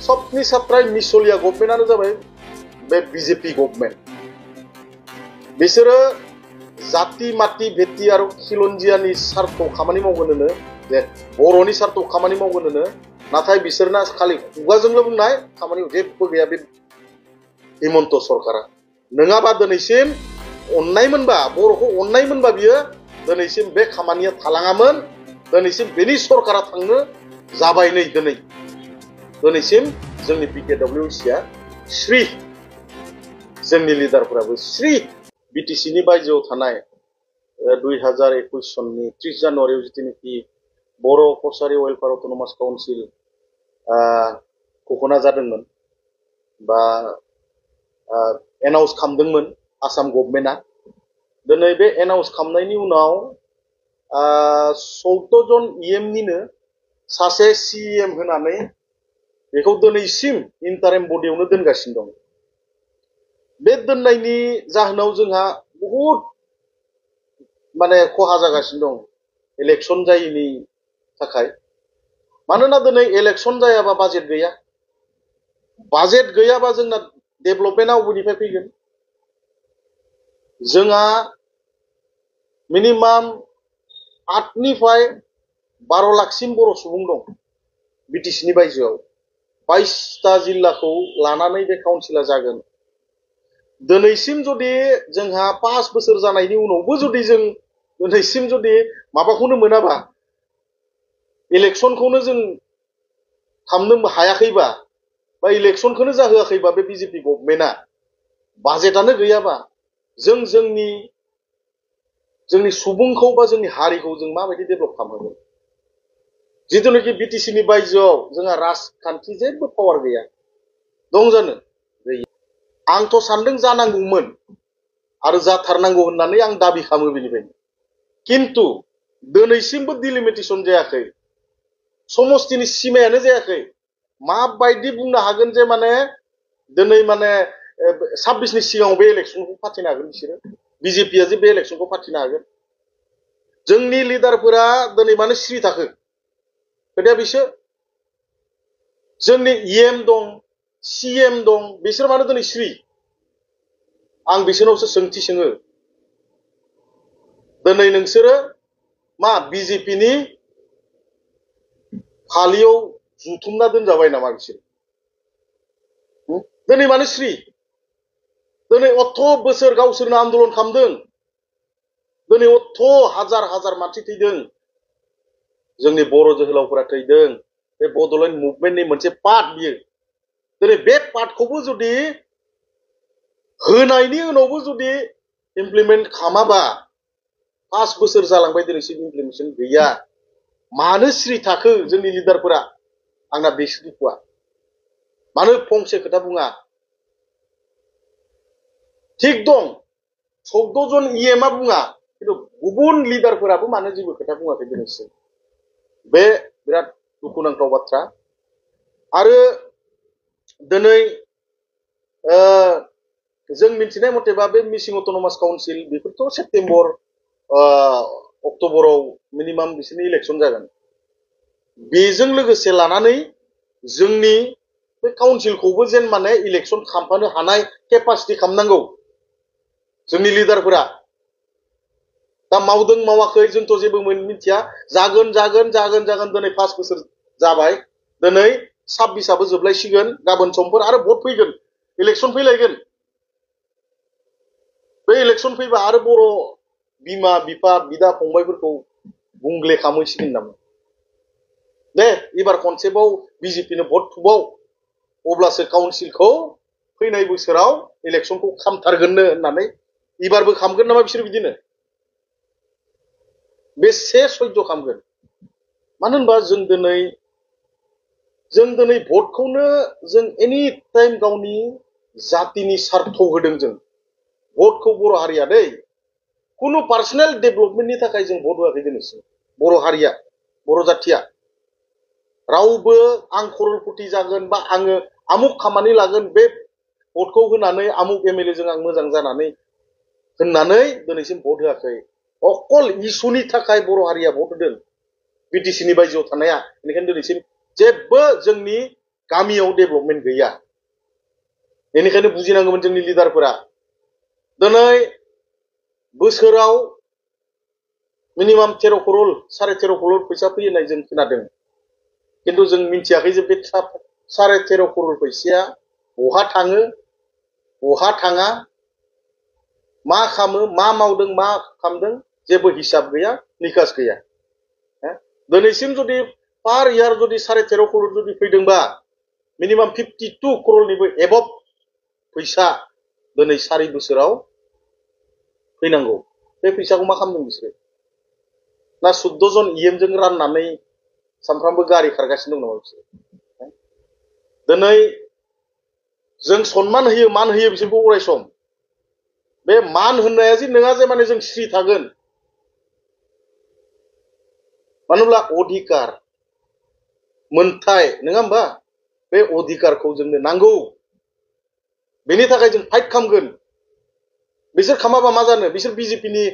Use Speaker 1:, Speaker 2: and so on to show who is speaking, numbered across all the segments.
Speaker 1: सबनि साफ्राय मिसलिया गभर्नमेन्टआनो जाबाय बे BJP government बिसोरो जाति माति भेति आरो खिलन्जियानि सार्थआव खामानि मावगोन होनो जे बर'नि सार्थआव खामानि मावगोन होनो नाथाय बिसोरना खालि खुगाजोंल' बुंनाय खामानियाव जेबो गैया बे हिमन्त सरकारा नङाबा दिनैसिम अननायमोनबा बर'खौ अननायमोनबा बियो दिनैसिम बे खामानिया थालाङामोन दिनैसिम बेनि सरकारा थांनो जाबाय नै दिनैसिम जोंनि पिकेडब्लिउसिआ श्री जोंनि लिडारफोराबो श्री बिटिसिनि बायजोआव थानाय 2021 सननि 30 जानुवारियाव जितुनिखि बर' कसारी वेलफेयार अट'नमास काउन्सिल घोषणा जादोंमोन बा एनाउन्स खालामदोंमोन आसाम गभर्नमेन्टआ दिनै बे एनाउन्स खालामनायनि उनाव 14 जन इएमनिनो सासे सिएम होनानै बेखौ दिनैसिम इन्टारिम बडियावनो दोनगासिनो दं बे दोननायनि जाहोनाव जोंहा बहुत माने खहा जागासिनो दं इलेक्शन जायैनि थाखाय मानोना दिनै इलेक्शन जायाबा बाजेट गैयाबा जोंना डेभेलपमेन्टआ बबेनिफ्राय फैगोन जोंहा मिनिमाम 8 निफ्राय 12 लाखसिम बर' सुबुं दं बिटिसिनि बायजोआव 22टा जिल्लाखौ लानानै बे काउन्सिला जागोन दिनैसिम जुदि जोंहा 5 बोसोर जानायनि उनावबो जुदि जों दिनैसिम जुदि माबाखौनो मोनाबा इलेक्शनखौनो जों खालामनो हायाखैबा बा इलेक्शनखौनो जाहोआखैबा बे बिजेपि गभर्नमेन्टआ बाजेटआनो गैयाबा जों जोंनि सुबुंखौ बा जोंनि हारिखौ जों माबायदि डेभेलप खालामगोन जितुनिखि बिटिसिनि बायजोआव जोंहा राजखान्थि जेबो पावार गैया दं जानो गैया आंथ' सानदों जानांगौमोन आरो जाथारनांगौ होननानै आं दाबि खालामो बेनिफ्रायनो किन्तु दिनैसिमबो डिलिमिटेसन जायाखै समस्तिनि सिमायानो जायाखै माबायदि बुंनो हागोन जे माने दिनै माने 26 नि सिगाङाव बे इलेक्शनखौ फाथिनो हागोन बिसोरो बिजेपिआ जे बे इलेक्शनखौ फाथिनो हागोन जोंनि लिडारफोरा दिनै मानो सिरि थाखो खोथाया बिसोर जोंनि इएम दं सिएम दं बिसोर मानो दिनै सिरि आं बिसोरनावसो सोंथि सोङो दिनै नोंसोरो मा बिजेपिनि फालियाव जुथुमना दोनजाबाय नामा बिसोर दिनै मानो सिरि दिनै 18 बोसोर गावसोरनो आन्दोलन खालामदों दिनै 18 हाजार मानसि थैदों जोंनि बर' जोहोलावफोरा थैदों बे बड'लेण्ड मुभमेन्टनि मोनसे पार्ट बियो दिनै बे पार्टखौबो जुदि होनायनि उनावबो जुदि इमप्लिमेन्ट खालामाबा 5 बोसोर जालांबाय दिनैसिम इमप्लिमेन्टेसन गैया मानो सिरि थाखो जोंनि लिडारफोरा आंना बेसो दुखुआ मानो फंसे खोथा बुङा थिग दं 14 जन इएमआ बुङा खिन्थु गुबुन लिडारफोराबो मानो जेबो खोथा बुङाखै दिनैसिम बे बिराद दुखुनांथाव बाथ्रा आरो दिनै जों मिथिनाय मथेबा बे मिसिं अट'नमास काउन्सिल बेफोरथ' सेप्तेम्बर अक्ट'बराव मिनिमाम बिसोरनि इलेक्शन जागोन बेजों लोगोसे लानानै जोंनि बे काउन्सिलखौबो जेन माने इलेक्शन खालामफानो हानाय केपासिटि खालामनांगौ जोंनि लिडारफोरा दा मावदों मावाखै जोंथ' जेबो मिथिया जागोन दिनै 5 बोसोर जाबाय दिनै 26आबो जोबलायसिगोन गाबोन समफोर आरो भट फैगोन इलेक्शन फैलायगोन बे इलेक्शन फैबा आरो बर' बिमा बिफा बिदा फंबायफोरखौ गुंग्ले खालामहैसिगोन नामा दे एबार खनसेबाव बिजेपिनो भट थुबाव अब्लासो काउन्सिलखौ फैनाय बोसोराव इलेक्शनखौ खालामथारगोननो होननानै एबारबो खालामगोन नामा बिसोर बिदिनो बेसे सैज' खालामगोन मानो होनबा जों दिनै भटखौनो जों एनि टाइम गावनि जातिनि सार्थ होदों जों भटखौ बर' हारिया दै खुनु पार्सनेल डेभेलपमेन्टनि थाखाय जों भट होआखै दिनैसिम बर' हारिया बर' जातिया रावबो आं खरलपति जागोन बा आङो आमुक खामानि लागोन बे भटखौ होनानै आमुक एमएलए जों आं मोजां जानानै होननानै दिनैसिम भट होआखै अकल इसुनि थाखाय बर' हारिया भट होदों बिटिसिनि बायजोआव थानाया बेनिखायनो दिनैसिम जेबो जोंनि गामियाव डेभेलपमेन्ट गैया बेनिखायनो बुजिनांगौमोन जोंनि लिडारफोरा दिनै बोसोराव मिनिमाम 13 करोड़ 13.5 करोड़ फैसा फैयो होननाय जों खोनादों किन्तु जों मिन्थियाखै जे बे 13.5 करोड़ फैसाया बहा थाङो बहा थाङा मा खालामो मा मावदों मा खालामदों जेबो हिसाब गैया निकास गैया दिनैसिम जुदि पार इयार जुदि 13.5 करोड़ जुदि फैदोंबा मिनिमाम 52 करोड़निबो एबभ फैसा दिनै 4 बोसोराव फैनांगौ बे फैसाखौ मा खालामदों बिसोरो ना 14 जन इएमजों राननानै सानफ्रामबो गारि खारगासिनो दं नामा बिसोरो दिनै जों सन्मान होयो मान होयो बिसोरखौ अराय सम बे मान होननाया जे नङा जे माने जों स्रि थागोन मानो होनब्ला अधिकार मोनथाय नङा होमबा बे अधिकारखौ जोंनो नांगौ बेनि थाखाय जों फाइट खालामगोन बिसोर खामाबा मा जानो बिसोर बिजेपिनि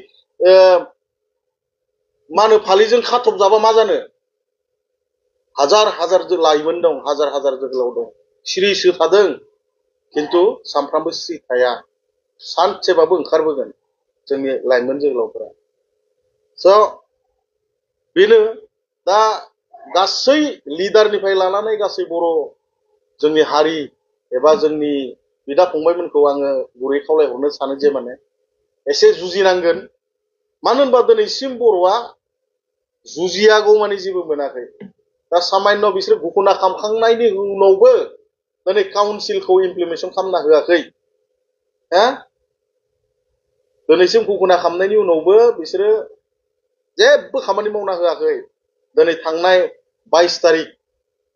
Speaker 1: मा होनो फालिजों खाथब जाबा मा जानो हाजार हाजार लाइमोन दं हाजार हाजार जोहोलाव दं सिरिसो थादों किन्तु सानफ्रामबो स्रि थाया सानसेबाबो ओंखारबोगोन जोंनि लाइमोन जोहोलावफोरा स' बेनो दा गासै लिडारनिफ्राय लानानै गासै बर' जोंनि हारि एबा जोंनि बिदा फंबायमोनखौ आङो गुरै खावलायहरनो सानो जे माने एसे जुजिनांगोन मानो होनबा दिनैसिम बर'आ जुजियागौ माने जेबो मोनाखै दा सामान्य बिसोर घोषणा खालामखांनायनि उनावबो दिनै काउन्सिलखौ इमप्लिमेन्टेसन खालामना होआखै दिनैसिम घोषणा खालामनायनि उनावबो बिसोरो जेबो खामानि मावना होआखै दिनै थांनाय 22 तारिख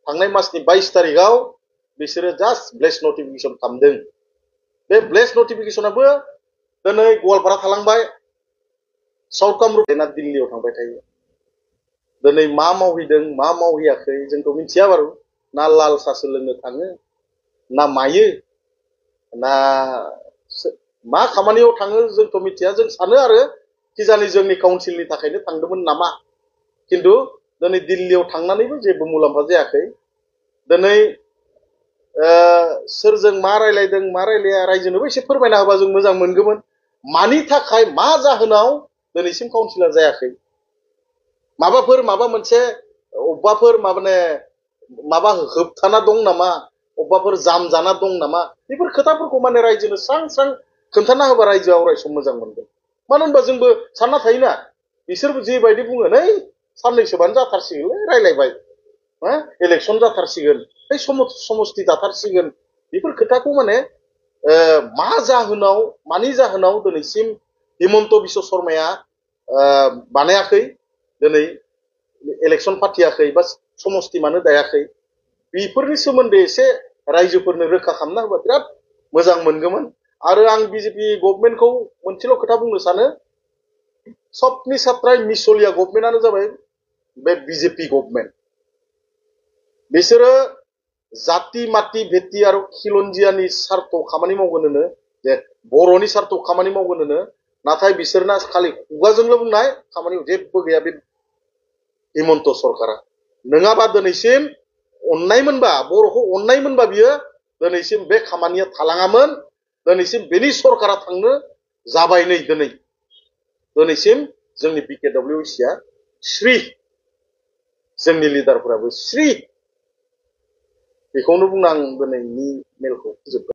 Speaker 1: थांनाय मासनि 22 तारिखआव बिसोरो जास्ट ब्लेस नटिफिकेसन खालामदों बे ब्लेस नटिफिकेसनाबो दिनै गवालपारा थालांबाय साउथ कामरुप दिल्लीयाव थांबाय थायो दिनै मा मावहैदों मा मावहैयाखै जोंथ' मिथिया बारु ना लाल सासो लोंनो थाङो ना मायो ना मा खामानियाव थाङो जोंथ' मिथिया जों सानो आरो किजानि जोंनि काउन्सिलनि थाखायनो थांदोंमोन नामा किन्तु दिनै दिल्लीयाव थांनानैबो जेबो मुलाम्फा जायाखै दिनै सोरजों मा रायलायदों मा रायलाया रायजोनोबो एसे फोरमायना होबा जों मोजां मोनगौमोन मानि थाखाय मा जाहोनाव दिनैसिम काउन्सिलर जायाखै माबा मोनसे अबेबाफोर माबा होबथाना दं नामा अबेबाफोर जाम जाना दं नामा बेफोर खोथाफोरखौ माने रायजोनो स्रां स्रां खोन्थाना होबा रायजोआ अराय सम मोजां मोनगोन मानो होनबा जोंबो सानना थायोना बिसोरबो जेबायदि बुङो नै साननैसोबानो जाथारसिगोनलै रायलायबाय इलेक्सन जाथारसिगोन बै समस्ति दाथारसिगोन बेफोर खोथाखौ माने मा जाहोनाव मानि जाहोनाव दिनैसिम हिमन्त बिश्व शर्माया बानायाखै दिनै इलेक्सन फाथियाखै बा समस्ति मानो दायाखै बेफोरनि सोमोन्दै एसे रायजोफोरनो रोखा खालामना होबा बिराद मोजां मोनगौमोन आरो आं बिजेपि गभर्नमेन्टखौ मोनसेल' खोथा बुंनो सानो सबनि सात्राय मिसलिया गभर्नमेन्टआनो जाबाय बे बिजेपि गभर्नमेन्ट बिसोरो जाति माति भेति आरो खिलन्जियानि सार्थ खामानि मावगोन होनो जे बर'नि सार्थ खामानि मावगोन होनो नाथाय बिसोरना खालि खुगाजोंल' बुंनाय खामानियाव जेबो गैया बे हिमन्त सरकारा नङाबा दिनैसिम अननायमोनबा बर'खौ अननायमोनबा बियो दिनैसिम बे खामानिया थालाङामोन दिनैसिम बेनि सरकारा थांनो जाबाय नै दिनैसिम जोंनि बिकेडब्लिउसिया स्रि जोंनि लिडारफोराबो स्रि बेखौनो बुंना आं दिनैनि मेलखौ फोजोबबाय